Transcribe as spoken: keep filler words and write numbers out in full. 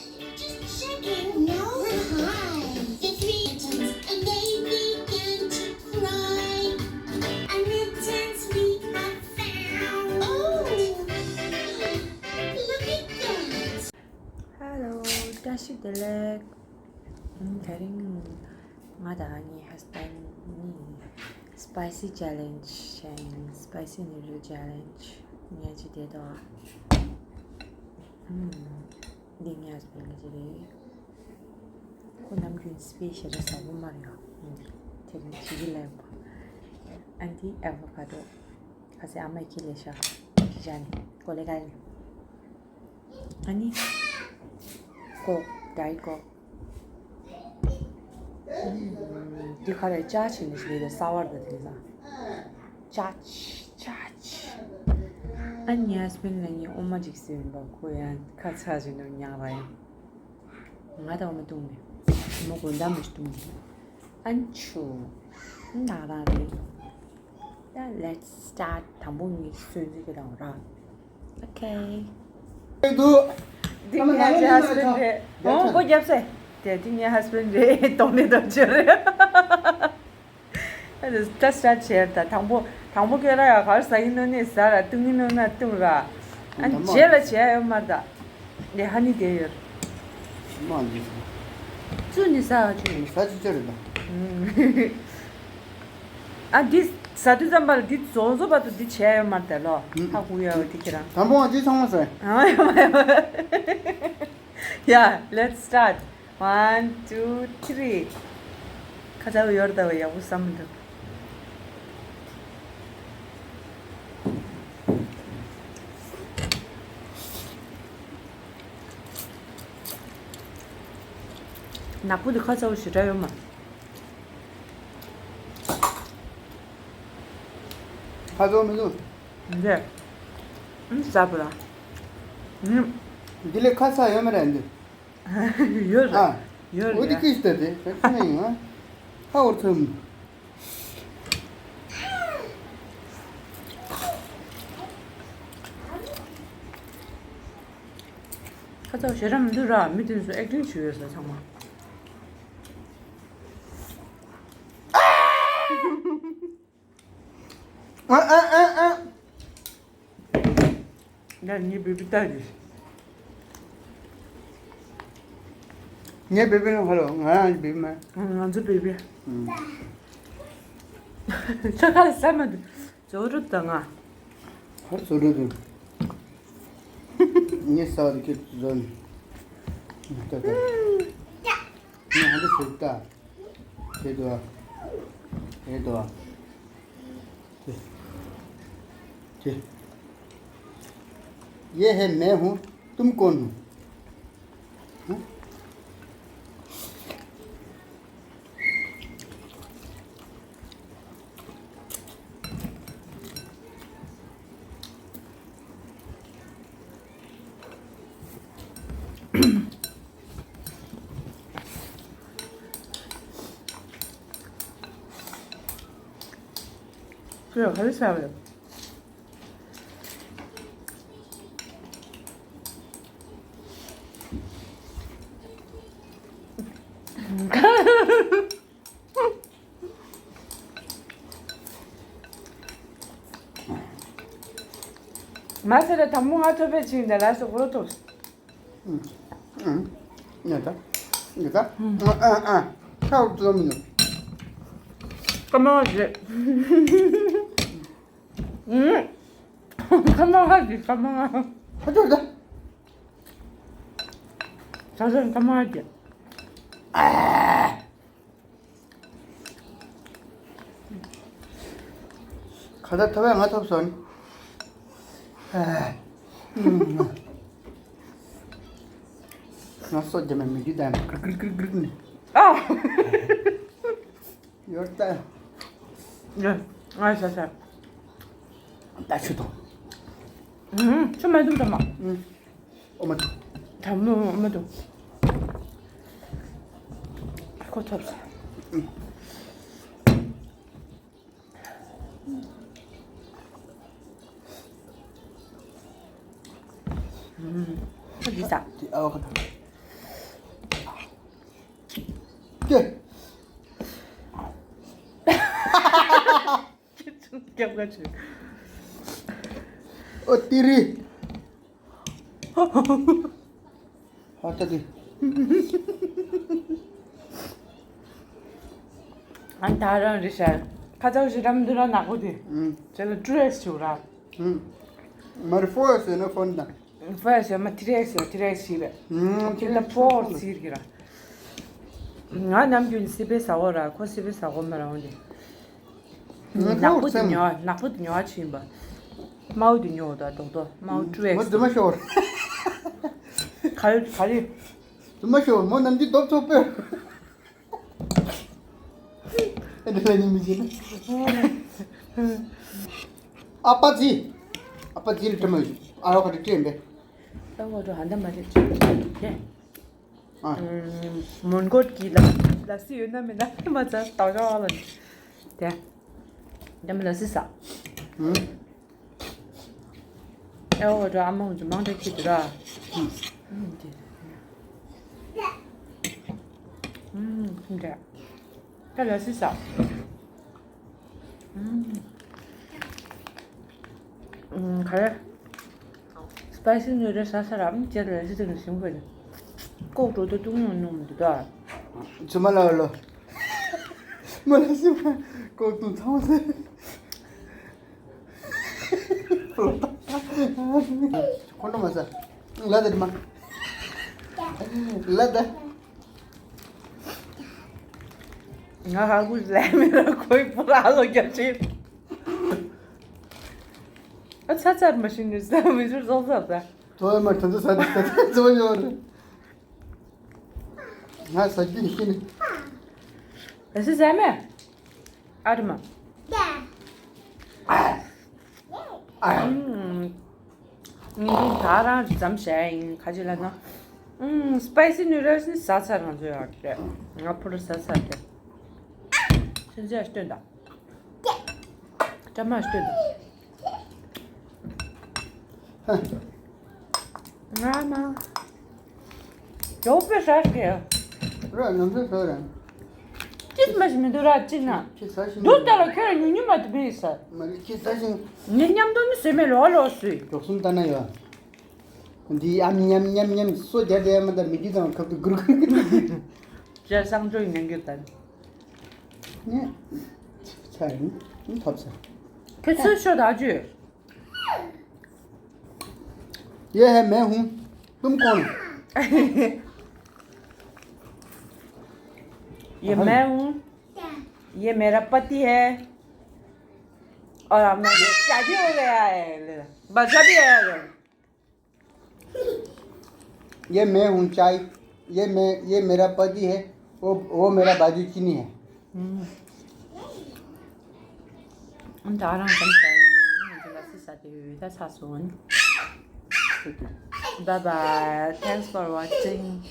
Just checking. No, hi. The three kittens, and they began to cry. A mittens we have found. Oh, look at that. Hello, བཀྲ་ཤིས་བདེ་ལེགས། ཨ་ནི་དེ་རིང་ང་དང་ངའི་ཧས་བྷེན་ཌི་གཉིས་spicy challenge བྱས་ཡིན། Spicy noodle challenge བྱས་ནས་བསྡད་འདུག་ཨ། ཨུམ། འདི་ངའི་ཧས་བྷེན་ཌི་གྱི་རེད། ཁོ་ནམ་རྒྱུན་སི་པེག་ཞེ་དྲག་ཟ་གི་མ་རེད་ཨ། འདི་དེ་རིང་བྱེད་ཀྱི་ལབ་པ། ཨ་ནི་ཨ་ཝོ་ཀ་ཌོ། ཁ་སང་ཨ་མས་ཁྱེར་སླེབས་ཤག་ཁྱེར་ཤག་ནི་ཀོ་ལེ་ཀ་ནི། ཨ་ནི་ཀོག་ཌའེ་ཊི་ཀོག་འདི་ག་རེ་ཅ་ཆི་ནི་ཞིག་རེད། སོ་ཡར་དང་དེང་སང་ཅ་ཆི་ཅ་ཆི། ཨ་ནི་ངའི་ཧས་བྷེན་ཌི་ལ་ངའི་ཨོ་མ་ཅིག་བཟོས་ཡིན་པ། ཁོ་ཡང་ཁ་ཚ་ཅིག་འདུག་མྱངས་ར་ཡང་། ང་དང་ཨོ་མ་བཏུང་མེད། ཨོ་མ་དགོང་དག་མ་ཞིག་བཏུང་མེད། ཨ་ནི་ཆུ་ནག་རང་རེད། ད་let's start། དང་པོ་ངས་སོན་རྩི་སྐྱེ་དང་ར། Okay. འདུག་འདི་ངའི་ཧས་བྷེན་ཌི་རེད། འོང་སྒོ་རྒྱབ་སེ། དེ་འདི་ངའི་ཧས་བྷེན་ཌི་རེད། གདོང་ནས་འདོན་ཆོག་རེད། ད་སི་ཊཱར་ཊི་བྱས་ད། དང་པོ་དང་པོ་ཁྱོད་རང་ཡང་ག་རེ་ཟ་གི་ཡིན་ནོ་ནས་ཟ་ར། བཏུང་གི་ཡིན་ནོ་ན་བཏུང་ར། ཨ་ནི་རྗེས་ལ་བྱས་ཡོད་མ་རེད་ད། ལས་ཧ་ནི་དེ་ཡོད། མ་འདི་བཙོས་ནས་ཟ་ཆོག་ཡིན། ཟ་ཆོག་ཆོག་རེད་ད། ཨ་འདི་ཟ་དུས་ཙམ་པ་ལ་འདི་བཟོ་བཟོ་བར་དུ་འདི་བྱས་ཡོད་མ་རེད་ད་ལོ། ཧ་གོ་ཡོད་འདི་ཁྱེད་རང་། དང་པོ་ང་འདི་ཚང་མ་ཟ། ཨ་ཡོད་མ་ཡོད་མ། Yeah, let's start. One, two, three. ཁ་ཚ་ཡོར་ད་བ་ཡག་པོ་བསམ་མི་འདུག་ནག་པོ་འདི་ཁ་ཚ་བ་ཞེ་དྲག་ཡོད་མ། ཁ་ཚ་བ་མི་འདུག་འདི་ཨ་ཟ་བ་ལ། འདི་ལས་ཁ་ཚ་ཡོད་མ་རེད་འདི། ཡོད་རེད། ཨ། ཡོད་རེད། འོ་དེ་ཀིས་ཏེ་དེ་ཁྱོད་ནས་ཡིན་ཨ། ཧ་འོར་ཚོད་མ། ཁ་ཚ་ཞེ་དྲག་མི་འདུག་ར། མི་དེ་ཚོ་ཨེག་ཊིང་བྱེད་ཡོད་ས་ཚང་མ། ཨ་ཨ་ཨ་ཨ། ད་ངའི་བེ་བི་ལྟ་གི། ངའི་བེ་བི་ནི་ཧ་ལོ། ང་རང་གི་བེ་བི་མ། ང་ཚོ་བེ་བི། ཆ་ཁ་ལ་ཟ་མ་འདུག་བཟོ་རུ་དང་ང་། ཧར་བཟོ་རུ་དང་། ངས་ཟ་བ་དེ་ཁྱེད་བཟོ་ནི། ད་ད། ངས་ཧ་འདི་ཟེར་ད། དེ་དོ། དེ་དོ། དེ། དེ། ये है मैं हूँ, तुम कौन हो? हाँ? ཁྱོད་ག་རེ་ཟ་བས། མ་ཟེར་ལ་དང་པོ་ང་ཐོབ་པའི་ཆིངས་དེ་ལ་སོགས་པོ་ཐོབ། ཉལ་ད། ཉལ་ད། ཨ་ཨ་ཨ། ཁ་བར་དུ་མི་ཉོ། ཀ་མ་བ་རེད། ཀ་མ་བ་རེད། ཀ་མ་བ། ཧ་ཅོ་ད། ས་ས་ཀ་མ་བ་རེད། ཁ་ད་ཐོབ་ཡ་ང་ཐོབ་སོང་། ང་སོ་རྒྱ་མ་མི་དུས་དང་གྲིག་གྲིག་གྲིག་གྲིག་ནི། ཨ། ཡོད་ད། ཡོད། ང་ས་ས། ད་ཆུ་དང་། ཨུམ། ཆུ་མ་འཐུང་དང་མ། ཨུམ། ཨོ་མ་འཐུང་། དྲ་མོ་ཨོ་མ་འཐུང་། ཁོ་ཐོབ་ས། ཨུམ། ཨུམ། ཁོ་འདི་ཟ། དེ་ཨ་བ་ཁ་ཐོབ། ཀྱེ། སྐྱབས་ཀ་ཆུ། ཨོ་ཏི་རི། ཧ་ད་དི། ཨན་ད་རང་རི་ཤར། ཁ་ཚ་ཞི་རམ་དུ་ར་ནག་པོ་དི། ཨུམ། ཅེ་ལ་ཀྲུ་ཨེགས་ཆུ་ར། ཨུམ། མར་ཕོ་ཨེགས་ཡོད་ན་ཕོན་ད། ཕོ་ཨེགས་ཡོད་མ་ཐི་རི་ཨེགས་ཡོད་ཐི་རི་ཨེགས་ཞི་རེད། ཨུམ། ཅེ་ལ་ཕོ་ཨེགས་ཞི་རི་ར། ང་ནམ་རྒྱུན་སི་པེ་ཟ་གོ་ར་ཁོ་སི་པེ་ཟ་གོ་མ་ར་འོང་དི། ནག་པོ་དེ་ཉོ་བ། ནག་པོ་དེ་ཉོ་བ་ཕྱིན་པ། དམར་པོ་དེ་ཉོ་བ་དང་རྡོག་རྡོག་དམར་པོ་ཀྲུ་ཨེགས། མོ་དེ་མ་ཤོར། ག་རེ་ག་རེ། དེ་མ་ཤོར་མོ་ནམ་རྒྱུན་རྡོག་ཚོ་སྤོས། ཨེ་འདྲ་ལ་ཉིན་མི་བྱེད་ན། ཨ་ཕ་ཙི། ཨ་ཕ་ཙི་རི་ཏྲ་མ་ཡོད་ཨ་རོ་ཁ་ཏི་ཏྲེན་པས། ཨ་ཁོ་ཏོ་ཧ་འདམ་མ་རེད་ཅེས་ཏེ། ཨ། མོན་གྷོ་གི་ལ་ལ་སི་ཡོད་ན་མེད་ན་མ་ཚ་ཏའོ་ཅའོ་ལ་ནི། དེ། དེ་མ་ལ་སི་ས། ཨུམ། ཨེ་འོ་འགྲོ་ཨ་མ་འོ་ཅུ་མང་དྲག་ཁྱི་དུ་ར། ཨུམ། དེ། ཨུམ། འདྲ། ད་ལ་སི་ས། ཨུམ། ཨུམ། ག་རེ། སི་པའི་སི་ནུ་རེ་ས་ས་ར་ཨུམ་ཅེ་ལ་སི་ཏུ་ནུ་ཞིམ་པོ་ནི། ལྐོག་འགྲོ་དུ་ཏུང་ནུ་ནུ་མི་འདུག་ད། ཚུ་མ་ལ་ལོ། མ་ལ་སི་མ་ལྐོག་ཏུང་ཚང་མ་ས། ཁོ་ན་མ་ས། ལ་ད་མ། ལ་ད། ང་ཧ་གོ་ལས་མེད་ལ་ཁོའི་པུ་ར་ལོ་རྒྱབ་ཆེ། ཨ་ཚ་ཚར་མ་ཤི་ནི་ས་མི་ཟུར་ཙོག་ཙོག་ད། ཐོ་མ་ཐོ་ཚ་ཚ་ཚ་ཚ་ཡོད་རེད། ང་ས་ཀྱི་ཤི་ནི། ཨ་སི་ཟ་མེ། ཨ་རི་མ། ཨ། ངས་ད་རང་རི་ཙམ་བྱས་ཡིན་ཁ་ཅིག་ལ་ན། ཨུམ། སི་པའི་སི་ནུ་རལ་སི་ནི་ཟ་ཚར་ང་ཚོ་ཡག་རེད། ང་ཕོ་རུ་ཟ་ཚར་རེད། ཆུ་མཛོད་སྟོན་དང་། ཀྲ་མ་སྟོན་དང་། ང་མ། ཡོག་པོ་ཟ་ཟེར། ར་ནམ་ཟ་ཟ་ར། ཅིས་མ་ཞིག་མི་འདུག་ར་ཅིག་ན། ཁྱི་ཟ་ཞིང་། འདུག་ལྟ་ལ་ཁྱོད་ར་ཉུང་ཉུང་མ་དུ་མི་ཟ། མ་རེད་ཁྱི་ཟ་ཞིང་། ངས་མཉམ་དུ་ནི་ཟེ་མེད་ལོག་ལོག་སུས། མགྱོགས་སུམ་ལྟ་ན་ཡོད། འདི་ཨམ་ཉམ་ཉམ་ཉམ་སོ་རྒྱ་རྒྱ་མ་ད་མི་རྒྱུ་དང་ཁབ་ཏུ་གུར་གུར་གུར། ཇ་སང་ཇོ་ཡིན་ནང་གི་ད། ནས། ཚ་ཡིན་ནི་ཐོབ་ས། ཁྱོད་ཚོས་ཤོད་ད་ཇུ། ये है मैं हूँ, तुम कौन हो? ये मैं हूँ, ये मेरा पति है, और अब मैं शादी हो गया है, बच्चा भी है। ये मैं हूँ चाय, ये मैं, ये मेरा पति है, वो, वो मेरा बाजू चीनी है। ད་རང་ཙམ་ཙམ་ང་ཚོ་ལ་སི་ས་དེ་ཡོད་ད་ཚ་སོང་། Bye bye. Thanks for watching.